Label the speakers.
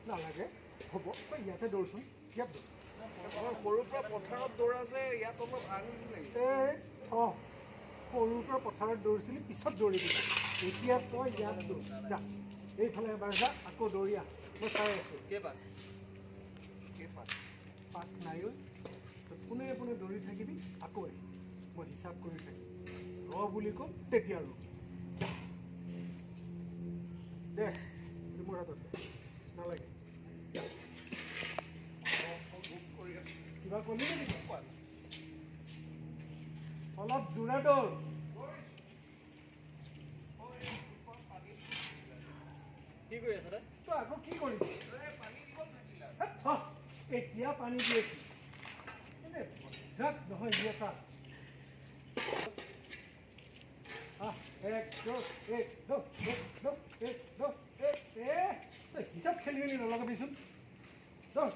Speaker 1: নালাগে, হ'ব, তই ইয়াতে দৌৰচোন, ইয়াত দৌৰ।
Speaker 2: সৰুৰ পৰা পথাৰত দৌৰা যে ইয়াত অলপ আনইজি লাগিছে।
Speaker 1: এই থ, সৰুৰ পৰা পথাৰত দৌৰিছিলি, পিছত দৌৰিবি। এতিয়া তই ইয়াত দৌৰ, যা এইফালে এবাৰ যা, আকৌ দৌৰি আহ, মই চাই আছোঁ।
Speaker 2: কেইপাক কেইপাক?
Speaker 1: পাক নাই ঐ, তই পোনে পোনে দৌৰি থাকিবি, আকৌ আহিবি, মই হিচাপ কৰি থাকিম। ৰ বুলি ক'ম তেতিয়া ৰবি। দে, এইটো মোৰ হাতত দে। নালাগে। কিবা কলি নেকি? অলপ জোৰে দৌৰ।
Speaker 2: কি কৰি আছ তই?
Speaker 1: তই আকৌ কি কৰিবি? হেৎ, থ, এতিয়া পানী দিয়ে কি? এনে বজ্জাত নহয় ই এটা। আহ, 1 2 1 2 1 2 1 2 1। এ তই হিচাপ খেলি মেলি নলগাবিচোন। দৌৰ।